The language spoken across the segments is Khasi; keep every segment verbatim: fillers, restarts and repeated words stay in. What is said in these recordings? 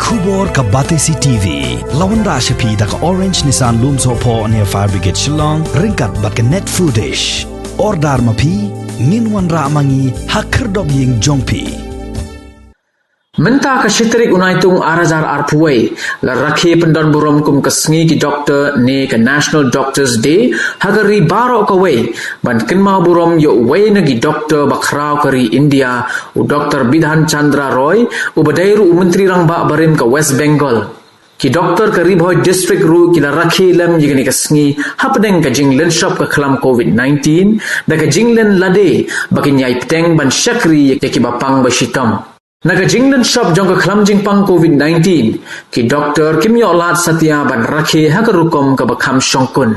Khubor ka Batesi T V la wanrah sha phi da ka Orange Nissan Lumsohphoh near Fire Brigade Shillong, ryngkat bad ka Net Foodish. Order ma phi, ngin wanrah ma ngi ha khyrdop ïing jong phi. Mynta ka shi tarik u Naitung ar hajar arphew wei, la rakhe pyndon burom kum ka sngi ki doktor ne ka National Doctors Day ha ka ri baroh kawei, ban kynmaw burom ïa uwei na ki doktor ba khraw ka ri India, u Doktor Bidhan Chandra Roy, uba dei ruh u Myntri Rangbah barim ka West Bengal. Ki doktor ka Ri Bhoi District ruh ki la rakhe lem ïa kane ka sngi hapdeng ka jinglynshop ka khlam covid nineteen, da ka jinglen lade ba kin ïai pteng ban shakri ïa kiba pang ba shitom. Na ka jinglynshop jong ka khlam jingpang covid nineteen, ki doktor kim ïoh lad satia ban rakhe ha ka rukom kaba kham shongkun.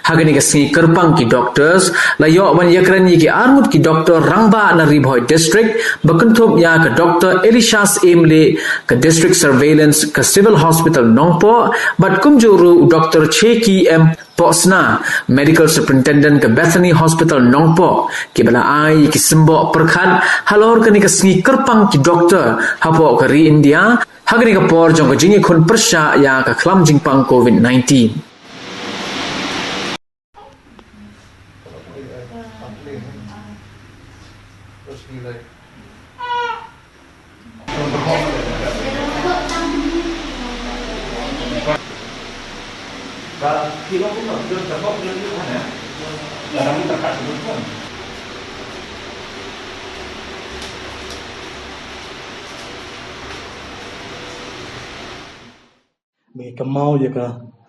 Ha kane ka sngi kyrpang ki doctors, la ïoh ban ïakren ïa ki arngut ki doktor rangbah na Ri Bhoi District, ba kynthup ïa ka Doktor Elishas Emley, ka District Surveillance ka Civil Hospital Nongpoh, bad kumjuh ruh u Doktor Cheki M Pohsna, Medical Superintendent ka Bethany Hospital Nongpoh, kiba la ai ïa ki symboh pyrkhat halor kane ka sngi kyrpang ki doktor hapoh ka ri India, ha kane ka por jong ka jingïakhun pyrshah ïa ka khlam jingpang covid nineteen. Ngi kynmaw ïa ka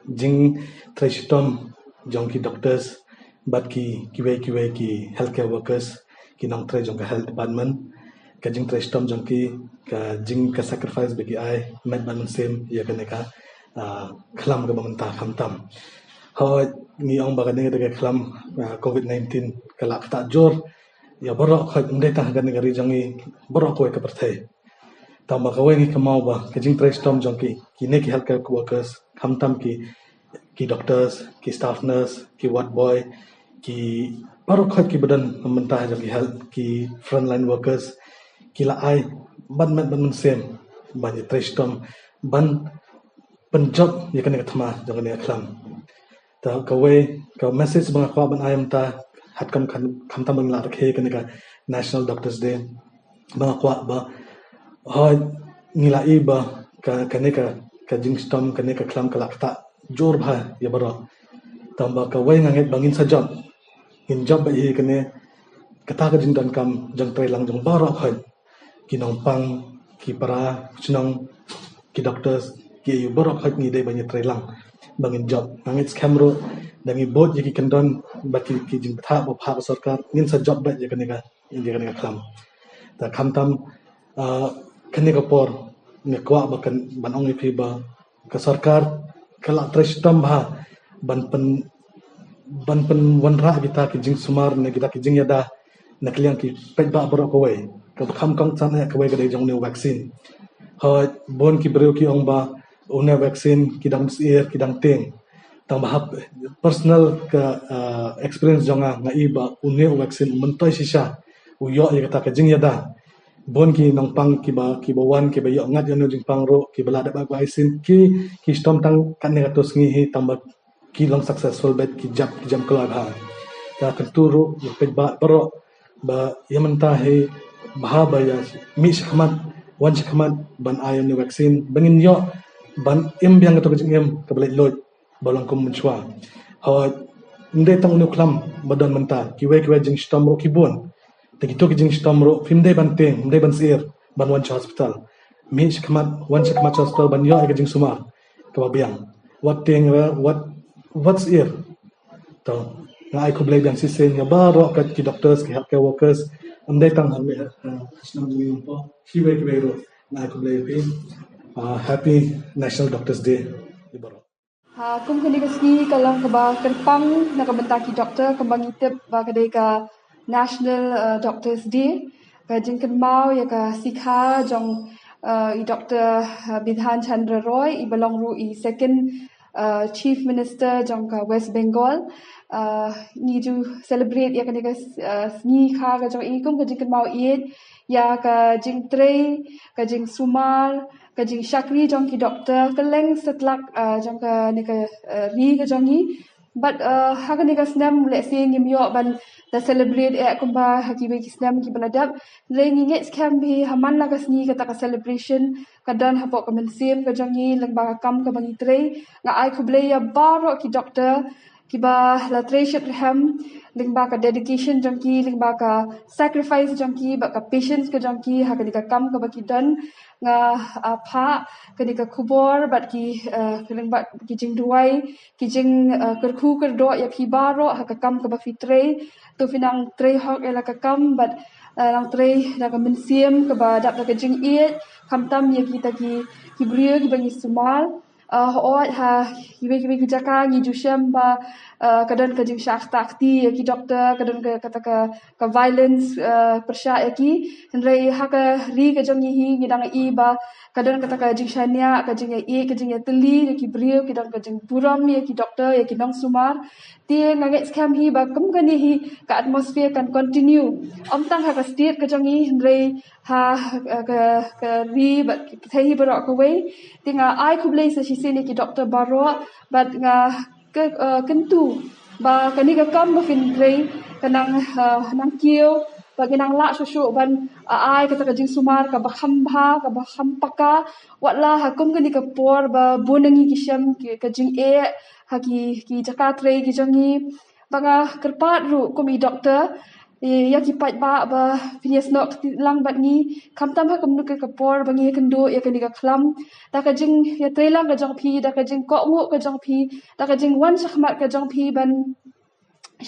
jingtrei shitom jong ki doctors bad ki kiwei kiwei ki healthcare workers, ki nongtrei jong ka health department. Ka jingtrei shitom jong ki, ka jing ka sacrifice ba ki ai met bad mynsiem ïa kane ka, ah, khlam kaba mynta khamtam. Hooid, ngi ong ba kane ka khlam, ah, covid nineteen ka la ktah jur ïa baroh, hooid, ym dei tang ha kane ka ri jong ngi, baroh kawei ka pyrthei. Tangba kawei ngi kynmaw ba ka jingtrei shitom jong ki, kine ki healthcare workers, khamtam ki, ki doctors, ki staff nurse, ki ward boy, ki baroh khoit kiba don mynta ha jong ki health, ki frontline workers, ki la ai bad met bad mynsiem ban ïatrei shitom ban pynjop ïa kane ka thma jong kane ka khlam. Ta kawei ka message ba nga kwah ban ai mynta, ha kaba khamtam ba ngi la rakhe kane ka National Doctors Day, ba nga kwah ba, hooid, ngi la i ba ka, kane ka, ka jingshitom, kane ka khlam ka la ktah jur bha ïa baroh. Tangba kawei nga ngeit ba ngin sa jop. Ngin jop beit hi kane, kata ka jingdonkam jingtrei lang jong baroh khoit. Ki nongpang, ki para shnong, ki doctors, ki ïa baroh khoit ngi dei ban ïatrei lang ba ngin jop. Nga ngeit skhem ruh, da ngi bud ïa ki kyndon bad ki, ki jingbthah ba phah ka sorkar, ngin sa jop beit ïa kane ka, ïa kane ka khlam. Ta khamtam, ah, kane ka por, nga kwah ba kan, ban ong ïa phi ba ka sorkar ka la trei shitom bha ban pyn, ban pynwanrah kita ki jingsumar ne kita ki jingïada na ka liang ki paidbah baroh kawei. Kaba kham kongsan eh kawei ka dei jong une u vaccine. Hooid, bun ki briew ki ong ba une u vaccine ki dang syier, ki dang tieng. Tangba ha personal ka, ah, experience jong nga, nga i ba une u vaccine u myntoi shisha u ïoh ïa kata ka jingïada. Bun ki nongpang kiba, kiba wan, kiba ïoh ngat ïa une u jingpang ruh, kiba la dep ai vaccine, ki, ki shitom tang katne katto sngi hi, tangba ki long successful beit, ki jop, ki jop kloi bha. Te kyntu ruh ïa phi baroh ba ïa mynta hi bha ba ïa mih shakhmat, wan shakhmat ban ai une u vaccine, ba ngin ïoh ban im biang kato ka jingim kaba leit luid ba long kum mynshuwa. Hooid, ym dei tang une u khlam ba don mynta, kiwei kiwei jingshitom ruh ki bun. Te kito ki jingshitom ruh phim dei ban tieng, ym dei ban syier ban wan sha hospital. Mih shakhmat, wan shakhmat sha hospital ban ïoh ïa ka jingsumar kaba biang. Wat tieng re, wat, wat syier. To, nga ai khublei biang shisien ïa baroh ki doctors, ki healthcare workers, ym dei tang ha, ha, ha shnong jong ngi Nongpoh, kiwei kiwei ruh. Nga ai khublei ïa phi. Ah, happy National Doctors Day ïa baroh. Ha, kum kane ka sngi ka long kaba kyrpang na ka bynta ki doktor, kumba ngi tip ba ka dei ka National, uh, Doctors Day. Ka jingkynmaw ïa ka sikha jong, uh, i Doktor, uh, Bidhan Chandra Roy, iba long ruh i second, uh, Chief Minister jong ka West Bengal. Uh, ngi ju celebrate ïa kane ka uh, sngi kha ka jong i kum ka jingkynmaw ïeit ïa ka jingtrei, ka jingsumar, ka jingshakri jong ki doctor, ka leng satlak uh, jong kane ka uh, ri ka jong i. But uh, ha kane ka snem lehse ngim ïoh ban da celebrate eh kumba ha kiwei ki snem kiba la dep. Hynrei ngi ngeit skhem hi ha man la ka sngi kata ka celebration ka don hapoh ka mynsiem ka jong ngi lyngba ka kam kaba ngi trei. Nga ai khublei ïa baroh ki doctor kiba la trei shitrhem lyngba ka dedication jong ki, lyngba ka sacrifice jong ki, bad ka patience ka jong ki ha kane ka kam kaba ki don. Nga uh, phah kane ka khubor bad ki uh, lyngba ki jingduwai, ki jing uh, kyrkhu kyrdoh ïa phi baroh ha ka kam kaba phi trei. To phi nang trei hok ïa la ka kam bad uh, nang trei da ka mynsiem kaba dap da ka jingïeit, khamtam ïa kita ki ki briew kiba ngi sumar. Uh, hooid ha kiwei kiwei ki jaka ngi ju shem ba uh, ka don ka jingshah kata kti ïa ki doctor, ka don ka kata ka ka violence uh, pyrshah ïa ki. Hynrei ha ka ri ka jong ngi hi ngi dang i ba ka don kata ka jingshaniah, ka jingïa ïeit, ka jingïatylli ïa ki briew, ki don ka jingburom ïa ki doctor, ïa ki nongsumar. Te nga ngeit skhem hi ba kum kane hi ka atmosphere kan continue. Ym tang ha ka state ka jong ngi hynrei ha uh, ka ka ri bad ka pyrthei hi baroh kawei. Te nga ai khublei sa shisien ïa ki doctor baroh bad nga ka uh, kyntu ba kane ka kam ba phin trei ka nang uh, nang kiew ba ka nang lah shuh shuh ban uh, ai kata ka jingsumar kaba kham bha, kaba kham paka, wat la ha kum kane ka por ba bun na ngi ki shem ki, ka jingeh ha ki ki jaka trei ki jong ngi. Ba nga kyrpad ruh kum i doctor ïa ki paidbah ba phin ïasnoh kti lang bad ngi khamtam ha kumno ka por ba ngi ïakynduh ïa kane ka khlam. Da ka jingïatreilang ka jong phi, da ka jingkohnguh ka jong phi, da ka jingwan shakhmat ka jong phi ban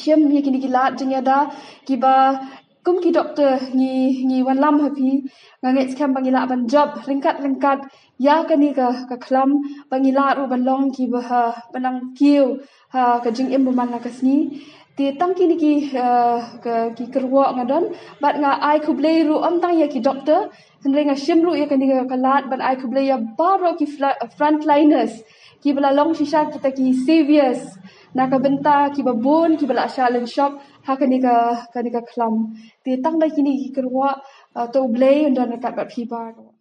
shim ïa kine ki lad jingïada kiba kum ki doctor ngi ngi wanlam ha phi. Nga ngeit skhem ba ngi lah ban jop ryngkat ryngkat ïa kane ka ka khlam ba ngi lah ruh ban long kiba ha ban nang kiew ha ka jingim ba man la ka sngi. Te tang kine ki uh, ka, ki kyrwoh nga don bad nga ai khublei ruh ym tang ïa ki doctor hynrei nga shim ruh ïa kane ka lad ban ai khublei ïa baroh ki frontliners kiba la long shisha kita ki saviors na ka bynta kiba bun kiba la shah lynshop ha kane ka kane ka khlam. Te tang da kine ki kyrwoh uh, to U Blei un don ryngkat bad phi baroh.